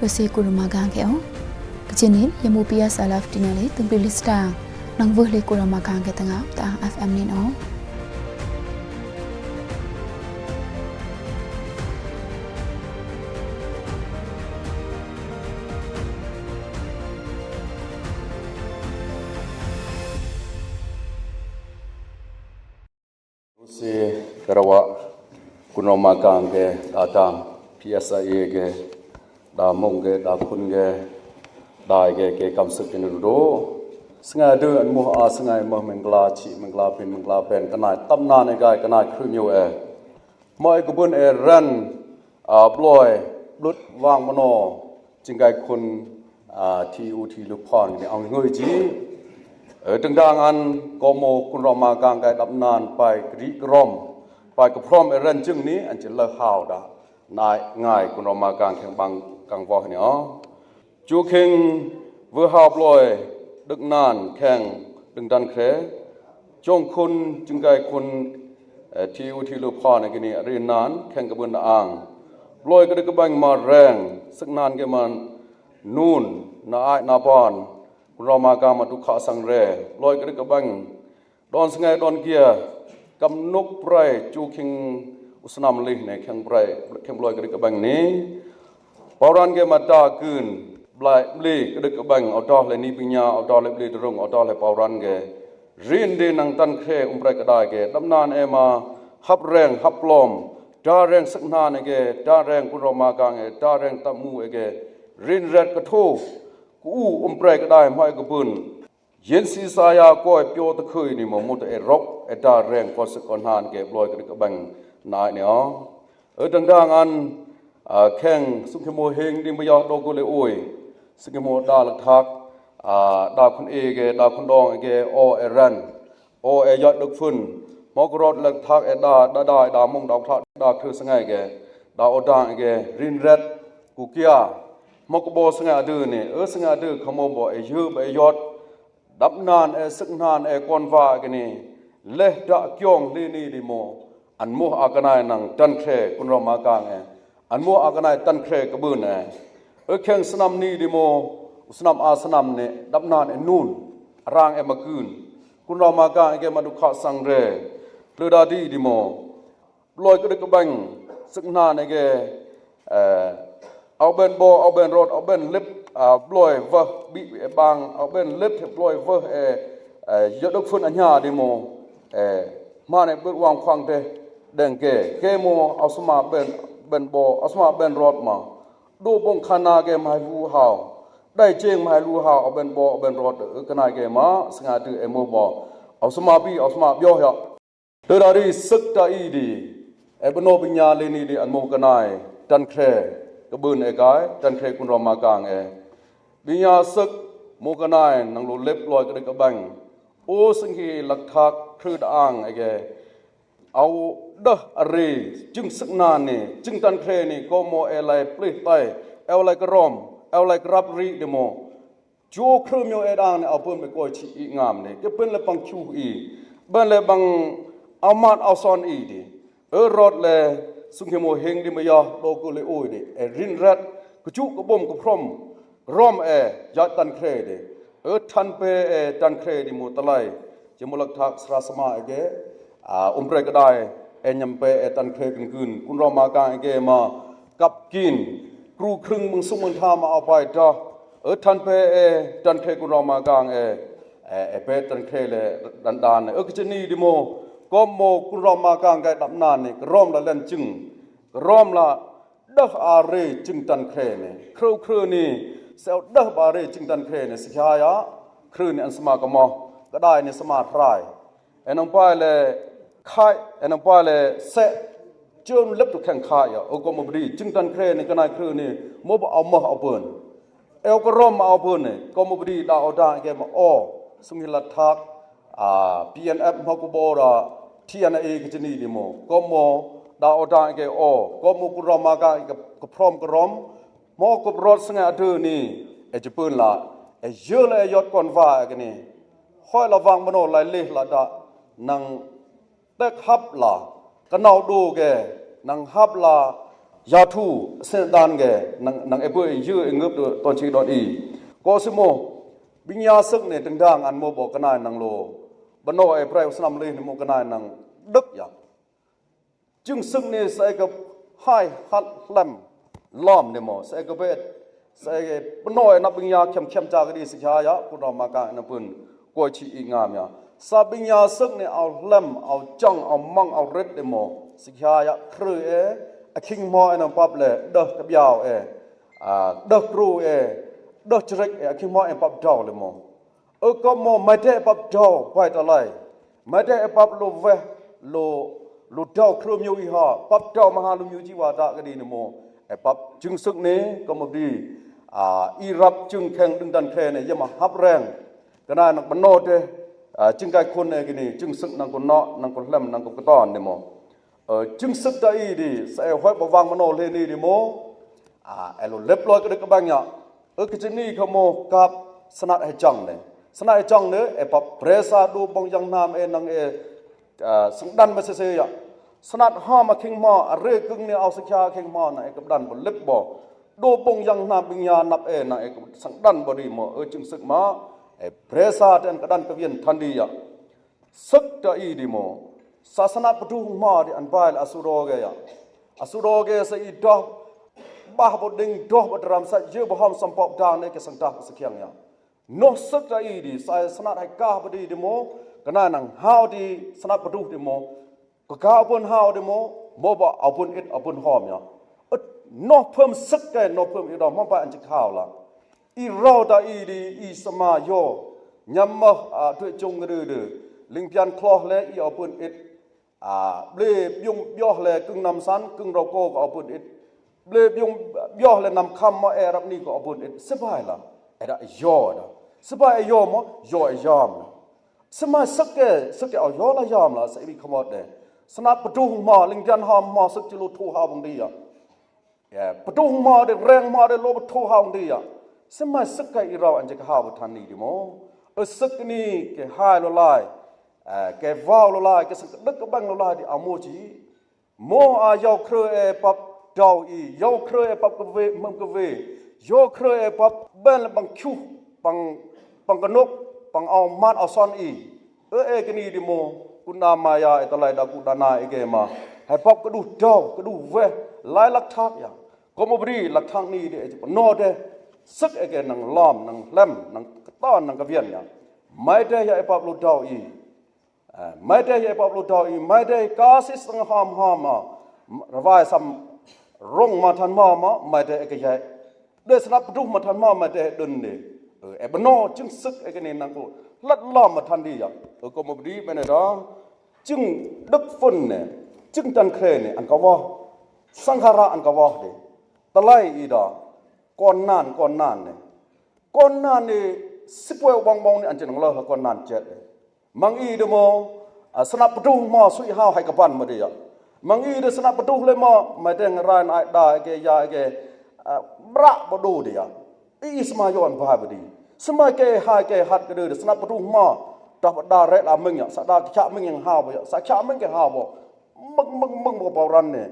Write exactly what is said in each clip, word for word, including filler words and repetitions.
Lose Kunroma Gang ke o. Kejin in, ya mu pia sa laf dina le, tung pili stang. Nang vuh le Kunroma Gang ke tangap, ta F M nin o. Lose karawa Kunroma Gang ke da dam, P S I A ke da mong ke, da khun ke, da ke, ke kam suk ke nu do. Sngai du an muh a sngai mah mengla chi, mengla pin, mengla pen, kanai tam nan e gai, kanai kru myo e. Mah e kubun e ren, a, bloi, blut wang mano, jingkai khun, a, thi u thi lu phon, ni ang ngoi ji. E, teng dang an, ko mo Kunroma Gang kai dap nan, pai kri krom, pai kaprom e ren jing ni, an jin le hau da. Nai ngai Kunroma Gang kheng bang kang voh ni o. Chu kheng vơ hau bloi, dek nan kheng deng dan kre. Chong khun, jingkai khun, eh, thi u thi lu phan kini rin nan kheng kabun ang. Bloi ka dek ka bang ma reng, sek nan ke man nun, na ai na ban. Kunroma Gang ma dukha sang re. Bloi ka dek ka bang Don sngai don kia, kam nuk prai chu kheng u snam lih ne kheng prai, kheng bloi ka dek ka bang ni. Pauran ke ma da kun, blai bli ka dek ka bang, au dah le ni pinya, au dah le bli derung, au dah le pauran ke. Rin de nang tan khe um prai ka dai ke, dam nan e ma, hap reng, hap lom, da reng sek nan e ke, da reng Kunroma Gang e, da reng tamu e ke, rin ret ka thu, ku u um prai ka dai ma e ka bun. Yen si sa ya koi pio ta khui ni mo mut e rok e da reng ko se kon han ke bloi ke ka bang nai ni o. E dang dang an, a, kheng sung ke mo heng di mo ya do ko le oi. Sung ke mo da lak thak, a, da khun e ke, da khun dong e ke, o e ran. O e yot duk fun. Mo ko rot lak thak e da, da da, da mong da thak, da khu sangai ke. Da o dang e ke, rin ret, ku kia. Mo ko bo sangai adu ni, e sangai adu khamo bo e yu ba e yot. Dap nan e sek nan e kon va ke ni, leh da kiong li ni di mo, an mo a kanai nang tan kre Kunroma Gang e, an mo a kanai tan kre ka bun e. E kheng snam ni di mo, snam a snam ni, dap nan e nun, rang e ma kun. Kunroma Gang e ke ma dukha sang re, le da di di mo. Bloi ka dek ka bang, sek nan e ke, eh, au ben bo, au ben rot, au ben lip, ah, bloi vah, bi, e bang, au ben lip, bloi vah, e, eh, yot duk fun anya di mo, eh, man e bit wang khwang te, deng ke, ke mo, au sma ben, ben bo, au sma ben rot ma. Du bong khana ke mai lu hau, dai jeng mai lu hau, au ben bo, au ben rot, eh, kanai ke ma, snga du e mo bo, au sma bi, au sma bio ya. Te da di sek ta i di, e beno binya le ni di an mo kanai, tan kre, ka bun e kai, tan kre Kunroma Gang e. Binya sek, mo kanai, nang lo lep loi ka dek ka bang. O seng hi lak thak, kru da ang e ke. Au dah are, jing sek nan ni, jing tan kre ni, ko mo e lai plih tai, e lai ka rom, e lai ka rap ri di mo. Chu khrumyo e dang ne au pun me koi chi i ngam ne. Ke pun le bang chu i. Ban le bang au mat au son i di. E rot le sung ke mo heng di mo ya do ku le oi di. E rin rat. Ku chu ku bom ku phrom. Rom e ya tan kre di. E tan pe e tan kre di mo talai. Je mo lak thak sra sama e ke. A, um pre ka dai, e nyam pe, e tan kre kun kun, Kunroma Gang e ke ma, kap kin, kru krung mung sung mung tha ma au pai ta, e tan pe, e tan kre Kunroma Gang e, e, e pe tan kre le dan dan, e ke chini di mo, ko mo Kunroma Gang ke dap nan ni, ka rom la len ching, ka rom la, dah are ching tan kre ni, kru kru ni, sel dah ba are ching tan kre ni, si kha ya, kru ni an sma ka mo, ka dai ni sma rai. E nang pai le khai, e nang pai le se, chun lep tu kheng khai ya, o ko mo bri, jing tan kre ni kanai kre ni, mo ba au mah au pun. E o ko rom au pun ni, ko mo bri da o da ke ma o, sung hi la thak, a, P N F ma ko bo ra, T N A ke chini di mo, ko mo da o da ke o, ko mo Kunroma Gang ke, ke phrom ke rom, mo ko rot snga adu ni, e jipun la, e yul e yot kon va ke ni, hoi la vang mano lai leh la da, nang tek hap la, ka nau du ke, nang hap la, Yathu, sen dan ge, nang, nang e boi yu e ngup du ton chi don i. Ko si mo, bing ya suk ne teng dang an mo bo kanai nang lo. Bano e prai usnam le ne mo kanai nang duk ya. Jing suk ne sa e ka hai hat hlem lom ne mo, sa e ka bet, sa e ka bano e nap bing ya kem kem ja ka di si kha ya, ku do ma ka na pun, ko chi i ngam ya. Sa bing ya suk ne au hlem, au chang, au mang, au ret ne mo, si kha ya, kru e, a king mo e na pap le, dah ka biau e, a, dah kru e, dah chirek e, a king mo e pap dau le mo. Ơ ko mo, mai te e pap dau, bai ta lai. Mai te e pap lo ve, lo, lo dau kru miu i ha, pap dau ma ha lo miu ji wa da ka di ne mo. E pap jing suk ne, ko mo di, a, i rap jing kheng ding dan khe ne, ya ma hap reng. Kanai nang bano te, a, jing kai khun ne ki ni, jing suk nang ko no, nang ko hlem, nang ko katan ne mo. Ơ, jing suk ta i di, sa e hoi ba wang mano le ni di mo. A, e lo lep loi ka de ka bang ya. Ơ, ki jing ni ka mo kap sanat he jang ne. Sanat he jang ne, e pap presa du bong yang nam e nang e, a, sang dan ma se se ya. Sanat ha ma king ma, a re kung ne au sa kya king ma na e kap dan bo lep bo. Du bong yang nam bing ya nap e nang e kap sang dan bo di mo. Ơ, jing suk ma, e presa ten ka dan ka vien than di ya. Suk ta i di mo. Sa sanat pdu ma di an bai la a su ro ge ya. A su ro ge sa i doh. Bah bo ding doh bo dram sa ye bo ham sam pop dang ne ke sang ta sa kiang ya. No suk ta i di sa sanat hai ka bo di di mo. Kana nang hau di sanat pdu di mo. Ka ka pun hau di mo. Mo ba a pun it a pun hom ya. Ut no pum suk ke no pum i do mo ba an chi hau la. I rau ta i di i sama yo. Nyam mah, a, tui chung ru du. Ling pian kloh le i au pun it. A, ble biung bioh le kung nam san, kung rau ko au pun it. Ble biung bioh le nam kham ma e rap ni ko au pun it. Sibai la. E da yo da. Sibai e yo mo, yo e yam. Sima suk ke, suk ke au yo la yam la, sa i bi khamot de. Sanat pdu ma, ling pian ha ma, suk chi lu thu ha bung di ya. Ya, pdu ma de, reng ma de, lo pdu ha ung di ya. Sima suk ka i rau an je ka ha bu than ni di mo. Ơ suk ni ke hai lo lai. Eh, ke vau lo lai, ke suk dek ke bang lo lai di a mo chi. Mo a yau kre e pap dau i, yau kre e pap ke ve, mem ke ve. Yau kre e pap ben le bang kyu, bang, bang ke nok, bang au mat au son i. Ơ, e, kini di mo, kun na ma ya, e talai da ku da na e ke ma. Hai pap kedu dau, kedu weh, lai lak thak ya. Ko mo bri lak thak ni de, e, no de. Sek e ke nang lam, nang lem, nang ketan, nang kevian ya. Mai de ya e pap lu dau i. Eh, mai de ya e pap lu dau i, mai de ka sis tang ham ham ma. Ravai sam rong ma than ma ma, mai de e ke ya. De snap pdu ma than ma, mai de dun de. Eh, e beno, jing sek e ke ne nang ko. Lat lam ma than di ya. Eh, ko mo bri bene da. Jing dek fun ne. Jing tan kre ne, an ka wa. Sanghara an ka wa de. Talai i da. Kon nan, kon nan ne. Kon nan ne, sipwe wang wang ne, an jing la kon nan jet de. Mang i de mo, ah, snap pdu ma sui hau hai ka ban ma de ya. Mang i de snap pdu le ma, mai de ngaran ai da ke ya ke, ah, bra pdu de ya. I sma yo an ba ba di. Sma ke hai ke hat ke de, snap pdu ma, da da re la meng ya, sa da kya meng yang hau ya, sa kya meng ke hau. Meng, meng, meng bo pau ran ne.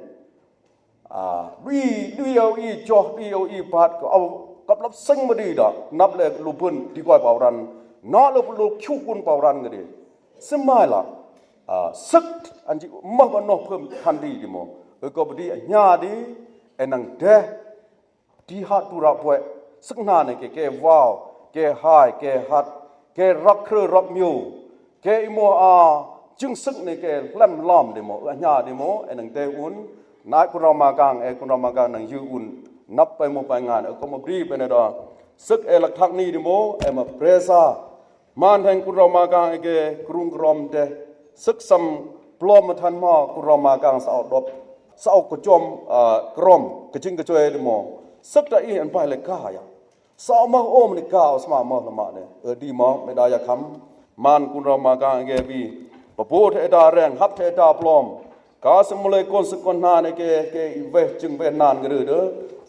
Ah, dui, dui au i joh, dui au i pat ko, au, kap lap seng ma di da, nap le lu bun, di koi pau ran, na lu lu kyu bun pau ran ke di. Semai la, ah, sek, an ji, mah ba noh pem than di di mo. E ko ba di, nya di, e nang de, di hat tu ra pwe, sek na ne ke, ke wow, ke hai, ke hat, ke rak kre rak myo, ke i mo a, jing sek ne ke lem lam di mo, a nya di mo, e nang te un, nai kun rau ma kang, e kun rau ma kang nang yu un, nap pai mo pai ngan, e ko mo bri bene da, sek e lak thak ni di mo, e ma presa, man theng kun rau ma kang e ke krung krom de, sek sam plom ma than ma kun rau ma kang sa au dop, sa au ko chom, ah, krom, ke jing ke choi di mo, sek ta i an pai le ka ya. Sa mah om ni ka, sma mah lama ne. E di ma, me da ya kham. Man kun rau ma kang e ke bi. Pa bo the da reng, hap the da plom. Ka se mule kon se kon nan e ke, ke i weh jing weh nan ke de.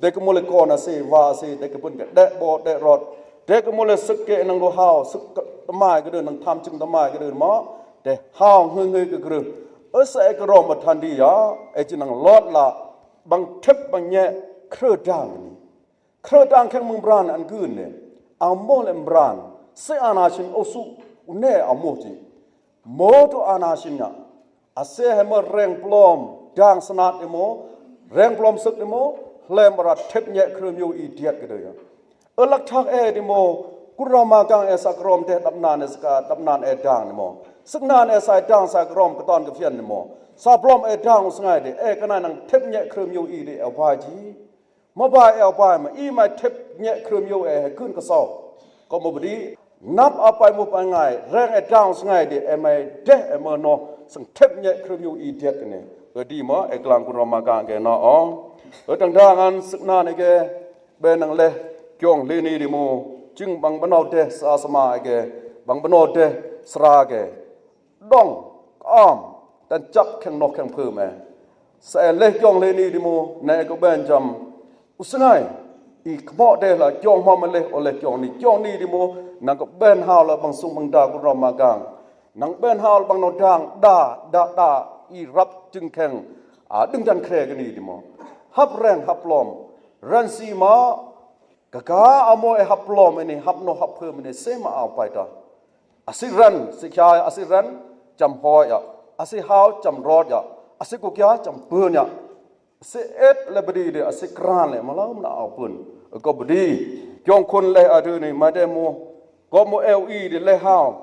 De ke mule kon a se, wa se, de ke pun ke, de bo, de rot. De ke mule sek ke nang lo hau, sek ke tamai ke de, nang tham jing tamai ke de ma. De hau ngui ngui ke gru. E sa e ke rom ma than di ya, e jing nang lot la. bang thep bang nyeh khreh dang ni. Khreh dang kheng mung bran an gyn ne. A mo lem bran. Se ana shin osu une a mo ji. Mo tu ana shin nya. A se he mo reng plom dang snat ni mo. Reng plom suk ni mo. Hlem ra thep nyeh khreh myo i diat ke de ya. Ë lak thak e di mo, kun rau ma kang e sa krom te dap nan e sa ka dap nan e dang ni mo. Sik nan e sa dang sa krom ka ton ka fian ni mo. Sa plom e dang u sngai di, e ka nai nang thep nyeh khreh myo i di e bai ji. Ma bai e bai ma, i mai thep nyeh khreh myo e he kun ka sau. Ko mo bdi, nap a pai mo pai ngai, reng e dang u sngai di, e mai deh e mo no, sang thep nyeh khreh myo i diat ni. Ë di mo, e klang kun rau ma kang ke na ong. Ë dang dang an sik nan e ke, Bang nang leh kiong leni di mo, jing bang bnau deh sa sama ke, bang bnau deh sra ke. Dong, kam, dan chap kheng nok kheng phum e. Sa leh kiong leni di mo, ne ko bang jam. U sngai, i kmo deh la kiong mo ma leh, o leh kiong ni, kiong ni di mo, nang ko bang hau la bang sung bang da kun rau ma kang. Nang bang hau la bang no dang, da, da, da, i rap jing kheng. A, ding dan khreh ke ni di mo. Hap reng, hap plom. Ran si ma, Kaka a mo e hap plom e ni, hap no hap phum e ni, se ma au pai ta. A si ran, si kya, a si ran, jam hoi ya. A si hau, jam rot ya. A si kukya, jam pun ya. Si et le bdi de, a si kran le, ma lau na au pun. Ko bdi, kiong kun le a du ni, ma de mo, ko mo eu i de le hau.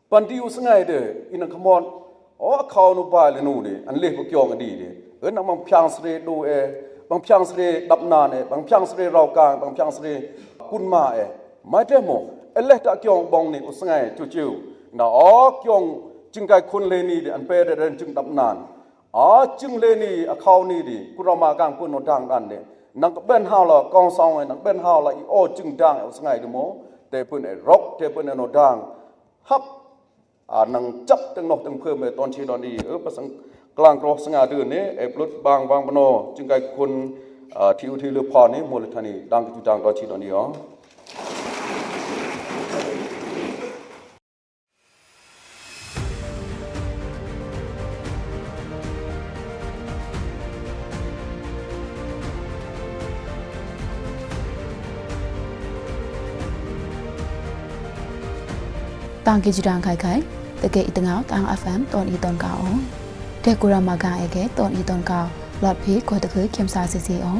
Pan di u sngai de, i nang kmon, o khau nu bai le nu de, an leh bu kiong di de. Ë nang bang phiang sre du e, bang phiang sre dap nan e, bang phiang sre rau kang, bang phiang sre kun ma e. Mai te mo, e leh ta kiong bong ni u sngai chu chu. Na o kiong jing kai kun leni de, an pe de ren jing dap nan. A jing leni a khau ni di, kun rau ma kang pun no dang dan di. Nang bang hau la kong song e, nang bang hau la i o jing dang e u sngai di mo. Te pun e rok, te pun e no dang. Hap, a nang chap teng nok teng phum e ton chi don di. Ë pasang klang kro snga du ni, e plut bang bang bno, jing kai kun, a, thiu thiu le pha ni, mo le thani, dang ki tu dang ton chi don di o. Tang ki judang kai kai, te ke i tengau tang F M ton i ton kau. Te kun rau ma kang e ke ton i ton kau, lot phi ko te ke kem sa si si o.